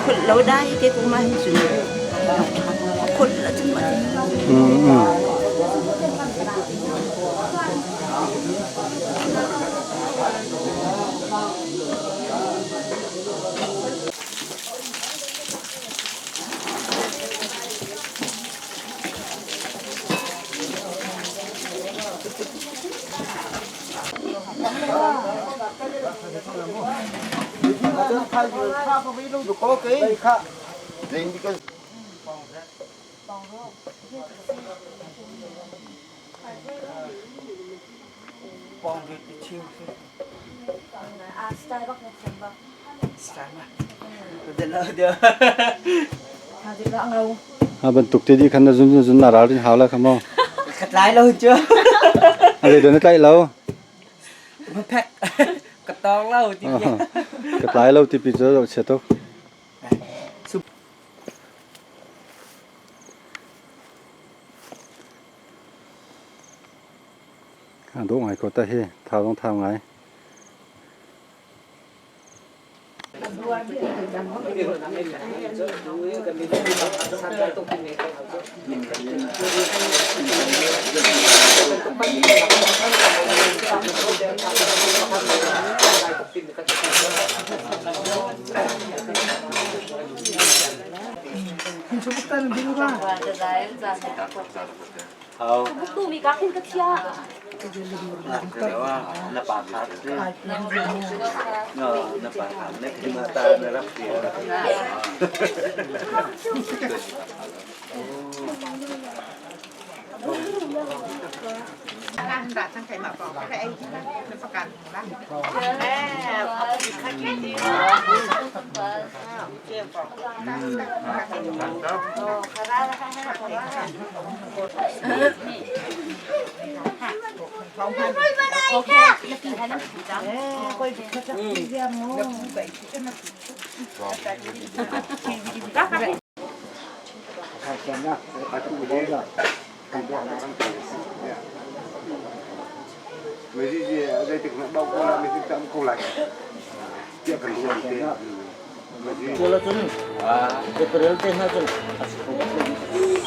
Khut lo dai te ko ma hin cun khut la cun ma. Ha bantuk te di khan na zun zun na ral rin hau la kha mo. Ka tlai lo cu. A le na tlai lo. Phek ka tawng lo ti pi. Ka tlai lo ti pi cu zoh chia tuk. Dawh ngai ko ta hi thau zong thau ngai.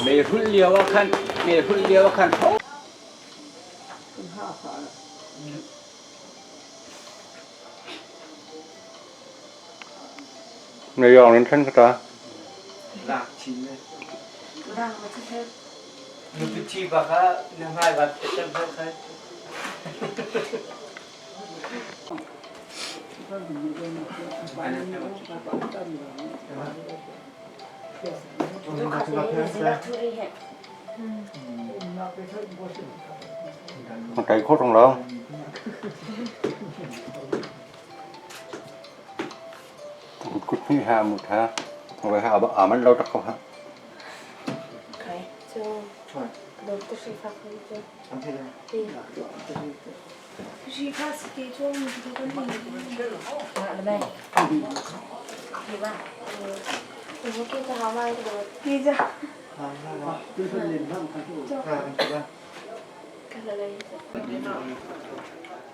Meihulh lio ah khan meihulh lio ah khan Ngayong nan ṭhen ka ta. Lak chin le. Nupi ṭhi bak ah na hmai bat ka ṭem hau khan. Cái khốt trong đó. Kut hi ha mut ha. Vậy ha à man lo tak ko ha.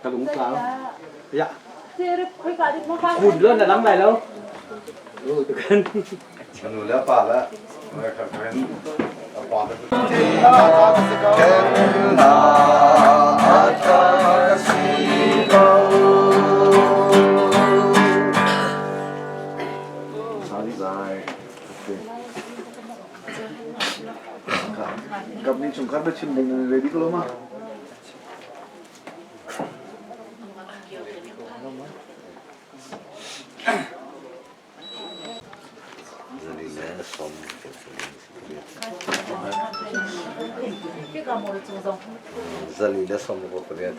Ka lung tlau. Ya. Kun lo na lang lai lo. Tu kan. Nu le pa le Company chungkhar na chim ding na ready ko lo ma? Zali le 18.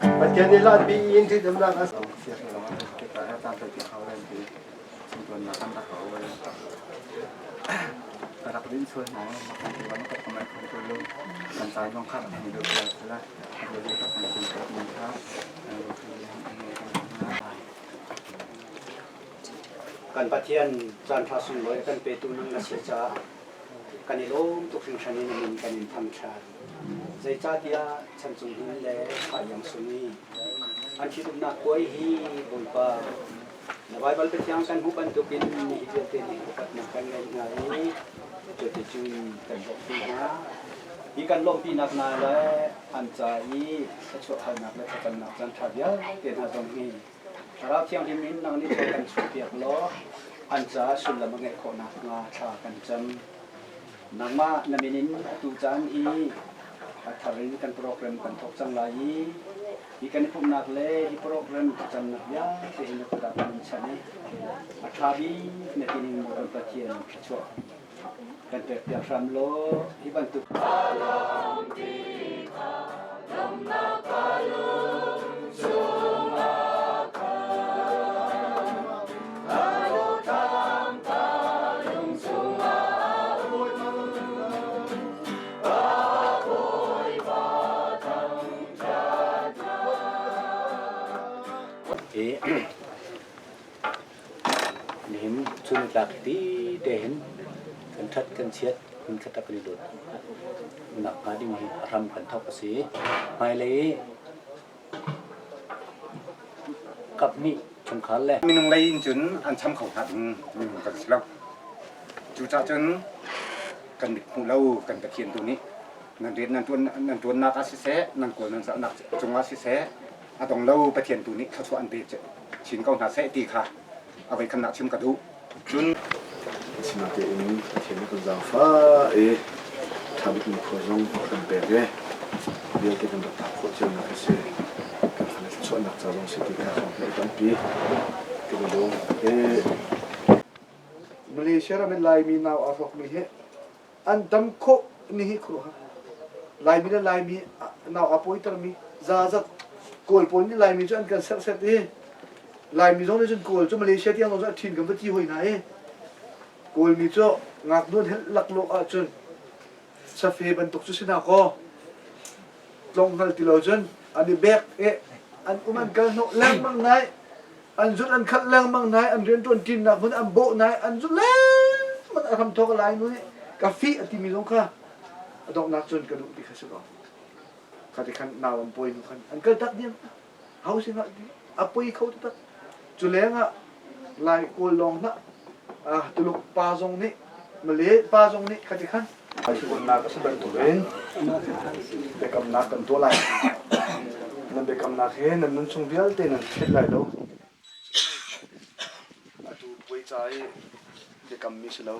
Pathian nih hlan bi in ṭhitumnak a Kan Pathian caanṭha sunglawi a kan petu nang na si caah kan i lawm tuk hringhran in na min kan in thangṭhat. Zeicahtiah chanchung hmun le Phaiang sung i an ṭhitumnak puai hi Bawipa na Baibal Cathiang kan hmuh bantukin nihi vialte nih upatnak kan ngeih hna i cuticun kan lawmhpi hna. Hi kan lawmhpinak hna le an ca i thluachuah halnak le thlacamnak caanṭha vialte hna zong hi Thlarau Thianghlim in nang nih kan chuahpiak law an caah sullam a ngeih khawh nakhnga thla kan cam. Nangmah na min in atu caan hi a thar in kan program kan thawk cang lai i hi kan i pumhnak le hi program thlacamnak vialte hi na kut ah kan in chanh i a ṭha bik na tining maw kan Pathian thluachuah kan pekpiak hram law hi bantuk Nihin chun tlak ti te hin kan ṭhat kan chiat hmun khat ah kan i dawt nak hnga ding hi a hram kan thawk a si. Hmailei kap nih chungkhar le Minung lei in cun an cham kho hna ding minung kan si lo. Cucaah cun kan mit hmuh lo kan Pathian tu nih nan rian nan ṭuan nan ṭuannak ah siseh, nan kawl nan zahnak cungah siseh, a dong lo Pathian tu nih thluachuah an pe chin ko hna seh ti kha a voi khamnak chim ka duh. Cun Asinain Pathian nih kan zaangfah i ṭha bikmi khua zong a kan pek i vialte kan rak tlak khawh cionak a si. Kan fale thluachuahnak ca zong si ti kha thawng tampi kan i lawm. Malaysia ram in Laimi nau aa hrawkmi hi an tam khawh ni hi khuaruahhar. Laimi le Laimi nau aa pawitermi zazat Kawl pawl nih Laimi cu an kan serhset i Laimi zong nih cun Kawl cu Malaysia tiang zong cu a ṭhin kan va ti hoi hna i Kawlmi cu ngaknu an helh laklawh ahcun safe bantuk cu si hna kaw tlong hngal ti lo cun an i bek i an um an kal hnawh lengmang nai an zulh an khalh lengmang nai an rianṭuan ṭinnak hmun an bawh nai an zulh lengmang a hram thawk a lai nu nih ka fih a timi zong kha a donghnak cun ka duh ti kha si ko kha ti khan nau an pawi hnu khan an kal tak diam ho sin ah a poi kho taktak cu lengah lai kawl lawng hlah Tuluk pa zong nih Malay pa zong nih kha ti khan Ṭhitumnak a si bantukin biakamnak kan tuah lai. Nan biakamnak hi nan nunchung vialte nan philh lai lo. Atu puai ca i biakammi si lo,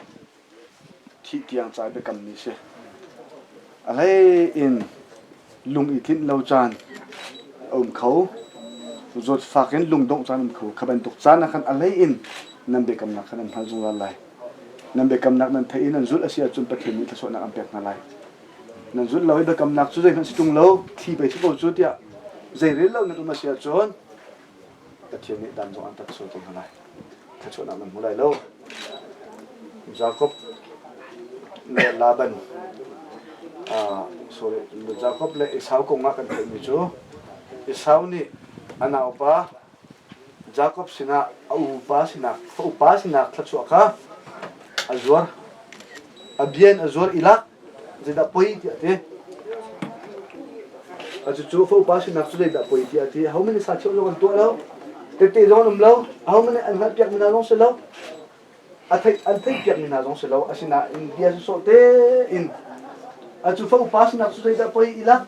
thih tiang ca i biakammi si. A hlei in lung i tlinh lo caan a um kho. Zawtfak in lungdongh caan um kho. Kha bantuk caan ah khan a hlei in nan biakamnak kha nan hngalh zungzal lai. Nan biakamnak nan theih i nan zulh a si ahcun Pathian nih thluachuahnak an pek hna lai. Nan zulh lo i biakamnak cu zeihmanh si ṭung lo, thi pei si ko cu tiah zeirel lo nan um a si ahcun Pathian nih dan zong an tat sual ko hna lai. Thluachuahnak nan hmu lai lo. Jakob le Laban sorry Jakob le Esau kong ah kan theihmi cu Esau nih a naupa Jakob sinah a upa sinak a upa sinak thluachuah kha a zuar. A bia in a zuar i lak zeidah poi tiah a ti. A cucu fa upa sinak cu zeidah poi tiah a ti. Aho nih sa cheu zong an tuah lo. Tete zong an um lo. Aho nih an hngalhpiak mi hna zong si lo. A theih an theihpiak mi hna zong si lo. Asinain bia sawsawh tein a cu fa upa sinak cu zeidah poi i lak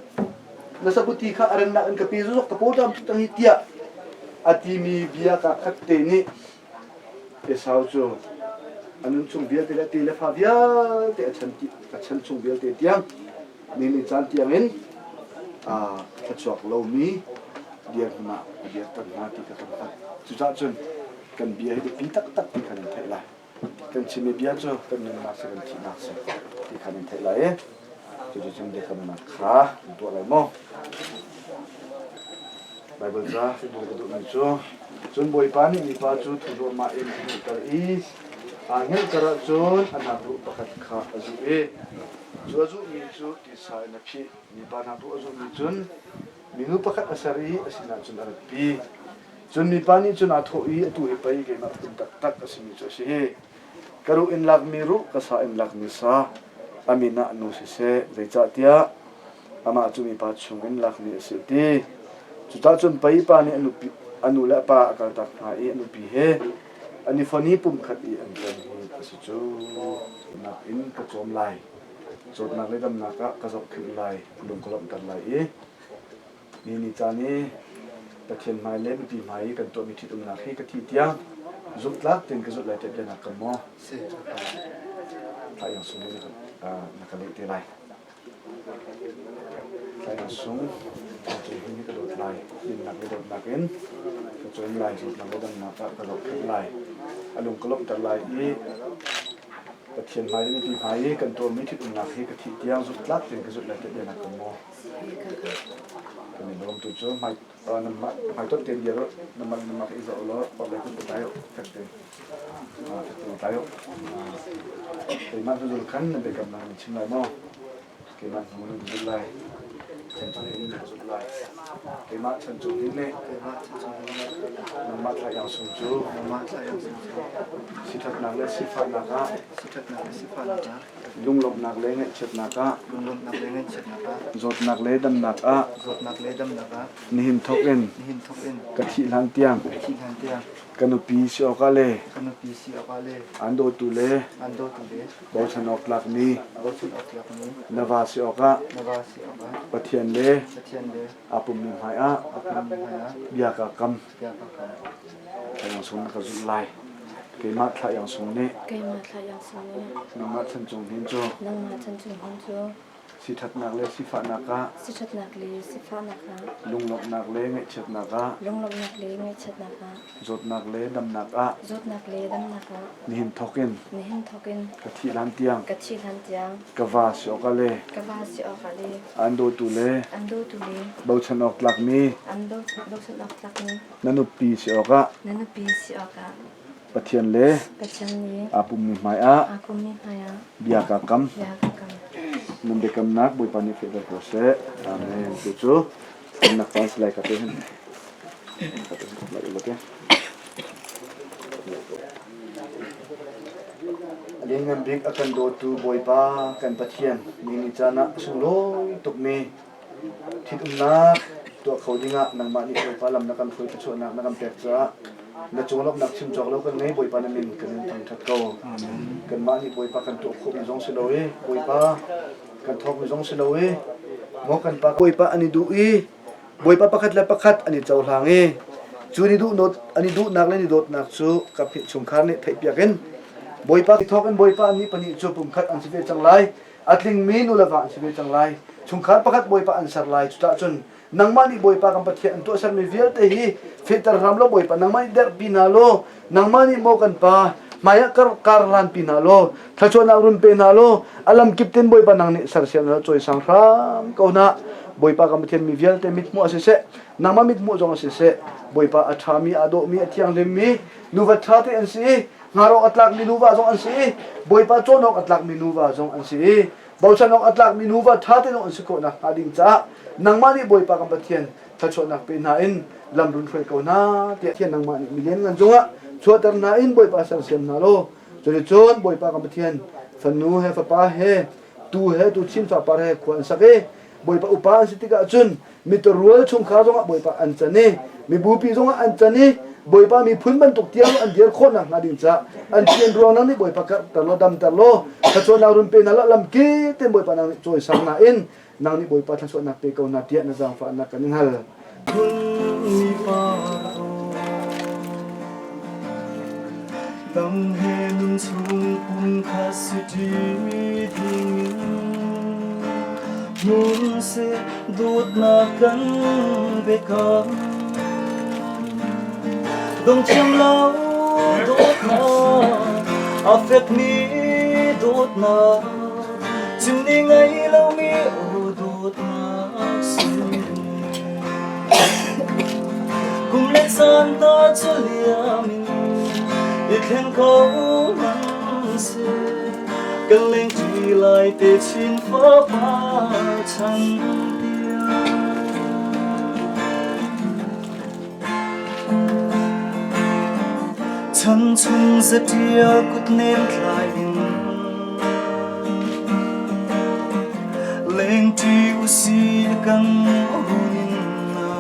na sabuti kha a rannak in ka pe zok ka paw ṭam tang hi tiah a timi bia ka khat te nih Esau cu a nun chung vialte le ti le fa vialte a chan a chan chung vialte tiang ni caan tiangin a thluachuak lomi dirhmun ah a dirter hna ti kha kan hngalh. Cucaah cun. Kan bia hi biapi taktak ti kha nan theih lai. Kan chimmi bia cu kan nunnak si kan thihnak si ti kha nan theih lai i cuticun biakamnak kha kan tuah lai maw? Baibal ca ka duhmi cu cun Bawipa nih mipa cu thu duahmah in a hmuhter i aa hngelhter ahcun a nak-ruh pakhat kha a zuh i cu a zuhmi cu tisa in a phih. Mipa nak-ruh a zuhmi cun minu pakhat a ser i a sinah cun a ratpi. Cun mipa nih cun aa thawh i atu hi pei keimah phun taktak a simi cu a si hi. Ka ruh in lakmi ruh, ka sa in lakmi sa, a min ah nu siseh, zeicahtiah amah cu mipa chungin lakmi a si a ti. Cucah cun pei pa nih a nu le a pa a kaltak hna i a nupi he an i fon i pumkhat i an can hi a si cu. Nakin ka cawm lai, zawtnak le damnak ah ka zohkhenh lai, lung ka lawmhter lai i Ni ni caan i Pathian hmai le mipi hmai i kan tuahmi ṭhitumnak hi ka thih tiang zumhtlak tein ka zulh lai tiah bia naa kam maw? Thla Iang Sung nih na ka leh te lai. Thla Iang Sung, Cung hin hi ka dawt lai. Dinnak le dawtnak in ka cawm lai, zawtnak le damnak ah ka zohkhenh lai. A lung ka lawmhter lai i Pathian hmai le mipi hmai i kan tuahmi ṭhitumnak hi ka thih tiang zumhtlak tein ka zulh lai tiah bia naa kam maw? Kan i lawm tu cu hmai nanmah hmaitonh tein dir uh nanmah nanmah ka i zoh law orhlei kut tlai uh fek tein fek tein tlai uh keimah hnuzul khan nan biakamnak nan chim lai maw keimah hnu nan zul lai chan chung in nan zul lai keimah chan chung hin nih nangmah thla iang sung cu sithatnak le sifahnak ah Lunglawmhnak le ngaihchiatnak ah zawtnak le damnak ah nihin thawk in ka thih hlan tiang ka nupi si awkah le aan dawtu le bochan awk tlakmi na va si awkah Pathian le aa pummi hmaiah bia kaa kam. Thla Sung na ka zulh lai. Keimah Thla Iang Sung nih Keimah Thla Iang Sung nih nangmah chan cung hin cu nangmah chan cung hin cu siṭhatnak le sifahnak ah siṭhatnak le sifahnak ah lunglawmhnak le ngaihchiatnak ah lunglawmhnak le ngaihchiatnak ah zawtnak le damnak ah zawtnak le damnak ah nihin thawkin nihin thawkin ka thih hlan tiang ka thih hlan tiang ka va si awkah le ka va si awkah le aan dawtu le an dawtu le bochan awk tlakmi an bochan awk tlakmi na nupi si awkah na nupi si awkah Pathian le Pathian le aa pummi hmaiah aa pummi hmaiah bia kaa kam. Bia kaa kam. Nan biakamnak Bawipa nih fehter ko seh. Amen. Tu cu nak caan si lai ka te hin. A lianngan bik a kan dawtu Bawipa kan Pathian ni ni caan ah a sunglawi tukmi ṭhitumnak tuah kho dingah nangmah nih Bawipa lam na kan hruai thluachuahnak na kan pek caah na cunglawmhnak chim cawk lo kan ngei Bawipa na min kan in thangṭhat ko. Kanmah nih Bawipa kan tuah khawhmi zong si lo i Bawipa kan thawkmi zong si lo i maw kan pa Bawipa an i duh i Bawipa pakhat le pakhat an i cohlang i cu an i an i duhnak le an i dawtnak cu kaphnih chungkhar nih theihpiak in Bawipa thawk in Bawipa annih pahnih cu pumkhat an si ve cang lai a tlingmi nu le va an si ve cang lai chungkhar pakhat Bawipa an ser lai cucah cun nangmah nih Bawipa kan Pathian an tuahsermi vialte hi fehter hram law Bawipa nangmah nih derhpi hna law nangmah nih maw kan pa hmaiah kar kar hlanpi hna law thluachuahnak run pe hna law a lamkip tin Bawipa nang nih sersiam na cawisang hram ko hna Bawipa kan Pathian mi vialte mithmuh a siseh nangmah mithmuh zong a siseh Bawipa a ṭhami a dawhmi a thianghlimmi nuva ṭha te an si i ngarok a tlakmi nuva zong an si i Bawipa cawn awk a tlakmi nuva zong an si i bochan awk a tlakmi nuva ṭha te zong an si khawh nakhnga ding caah nangmah nih Bawipa kan Pathian thluachuahnak pe hna in lam run hruai ko hna tiah Pathian nangmah nih milian ngan cungah chuahter hna in Bawipa sersiam hna law cuticun Bawipa kan Pathian fanu he fapa he tu he tu chin fapar he khua an sak i Bawipa upa an si tikah cun miturual chungkhar zongah Bawipa an can i mibupi zongah an can i Bawipa miphun bantuk tiang an dir khawh nakhnga ding caah an thian ruang nang nih Bawipa karhter law damter law thluachuahnak run pe hna law lamkip tein Bawipa nang nih cawisang hna in nang nih Bawipa thluachuahnak pe ko hna tiah na zaangfahnak kan in hal. Dam he nun chung pum kha si ṭi dingin hmun seh dawtnak kan biakam dong thiam lo. dawtnak a fekmi dawtnak chim ni ngei lomi aw dawtnak sung kum le caan ta cu liam in i thleng kho man si kan lengṭi lai te chin fapa chan tiang. Chan chung zaṭial kutnem thlai in lengṭi usih kan hun in na.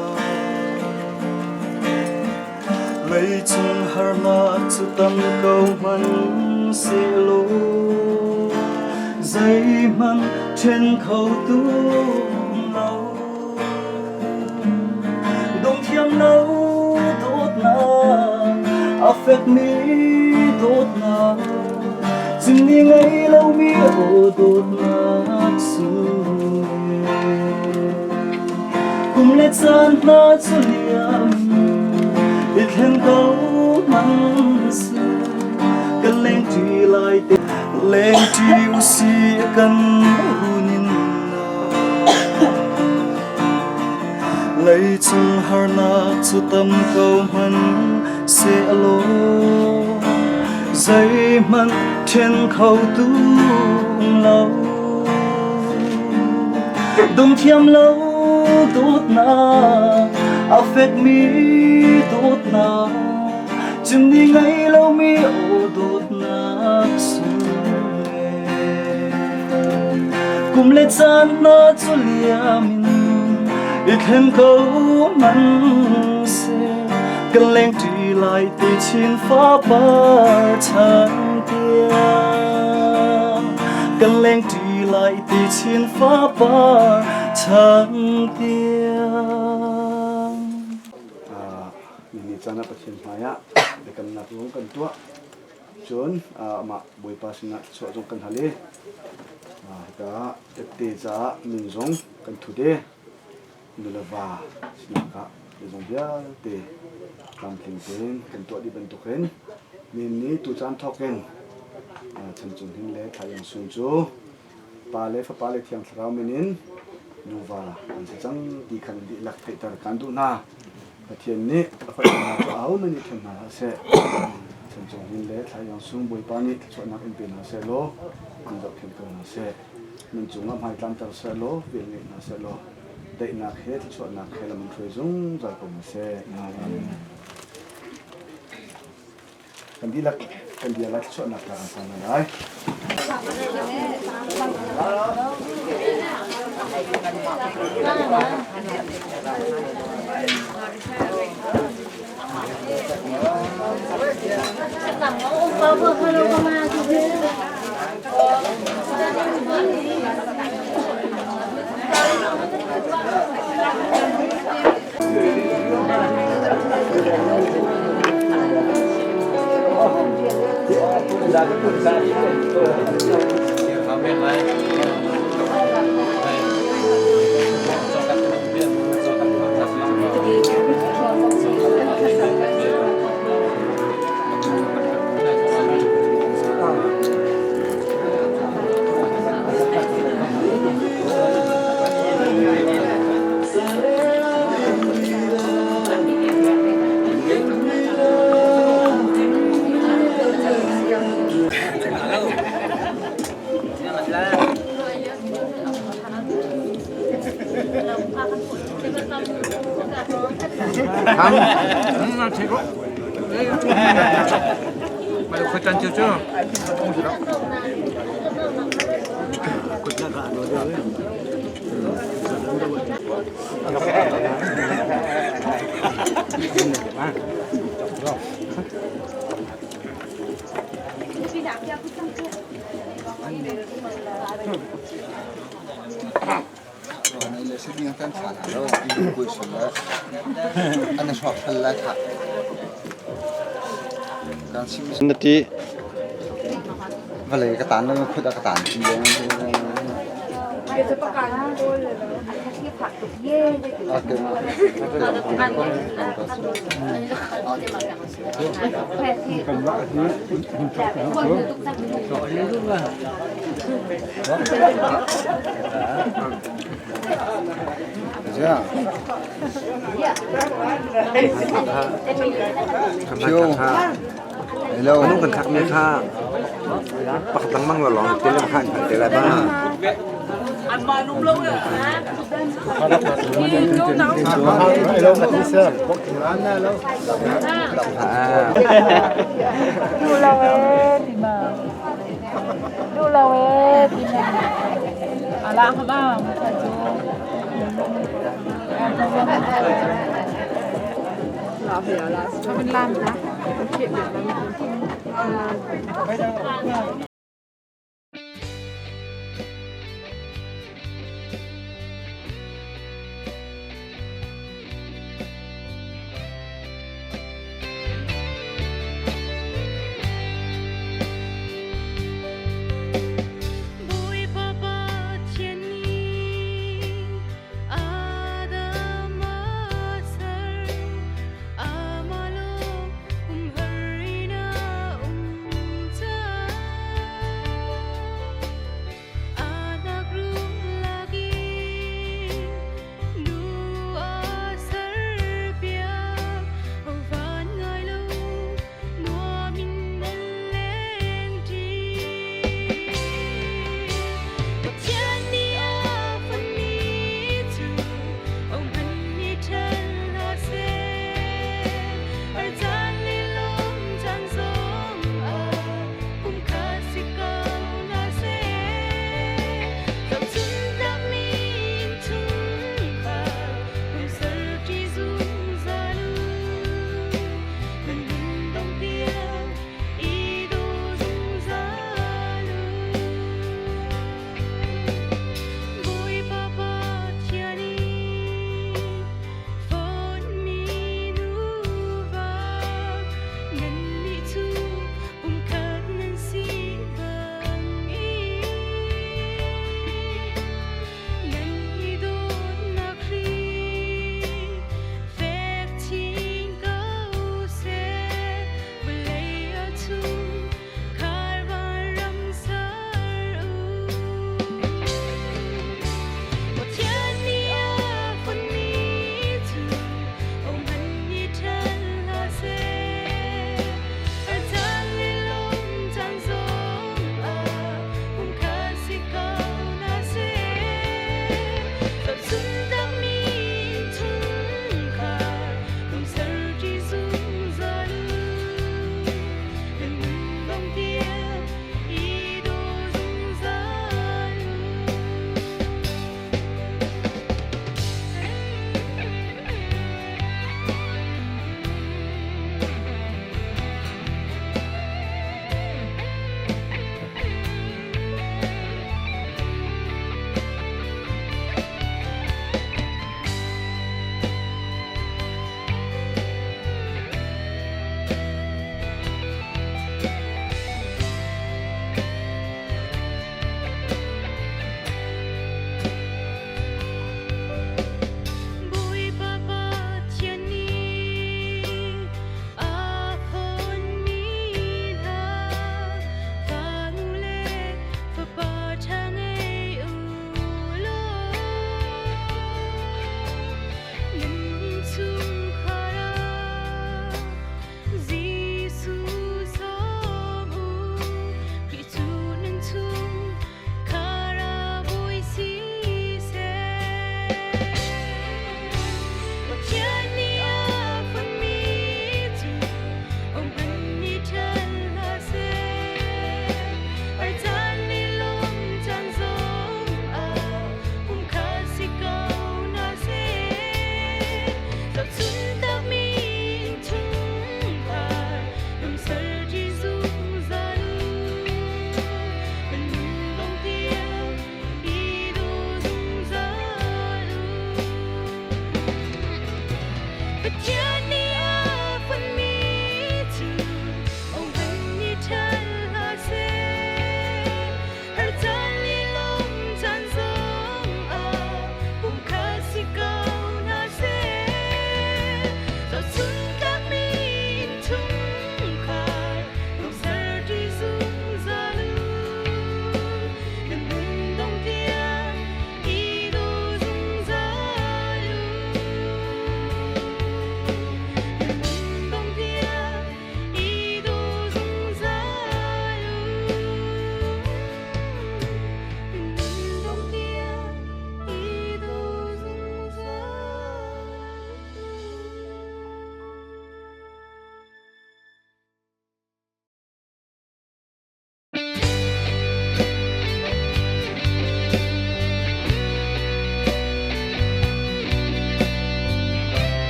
Leicung harnak cu tam ko hmanhsehlaw zeihmanh ṭhen khotu lo. Dongthiam lo dawtnak, a fekmi dawtnak, cimni ngei lomi aw dawtnak sung. Kum le caan hna cu liam i thleng ko hmanhseh kan lengṭi lai te lengṭi usih kan hun in Leicung harnak cu tam ko hmanhsehlaw zeihmanh ṭhen khotu lo. Dungthiam lo dawtnak, a fekmi dawtnak, cimni ngei lomi aw dawtnak sung Kum le caan hna cu liam in i thleng ko hmanhseh kan lengṭi lai ti chin fapar chan tiang kan lengṭi lai ti chin fapar chan tiang. Ni caan ah Pathian hmaiah biakamnak zong kan tuah. Cun amah Bawipa sinah thluachuah zong kan hal i hika tette caah min zong kan thut i nu le va sinak ah zeizong vialte tlamtling tein kan tuah dih bantukin nihin ni tucaan thawk in Chan Cung Hnin le Thla Iang Sung cu Pa le Fapa le Thiang Thlarau min in nuva an si cang ti khan dihlak theihter kan duh hna. Pathian nih a fapa hna cu ahohmanh nih ṭhen hna hlah seh. Chan Cung Hnin le Thla Iang Sung Bawipa nih thluachuahnak in pe hna seh law an zohkhenh ko hna seh. Nan cungah hmai tlanter seh law vel ngeih hna seh law daihnak he thluachuahnak he lam in hruai zungzal ko hna seh. Amen. Kan dihlak kan bia lai thluachuahnak la kan hna lai. Na ti vawlei ka tan lo khut a ka tan ti. Hello. Anung kan khak mi kha pakhat lengmang la lawng te lem khan te la ba.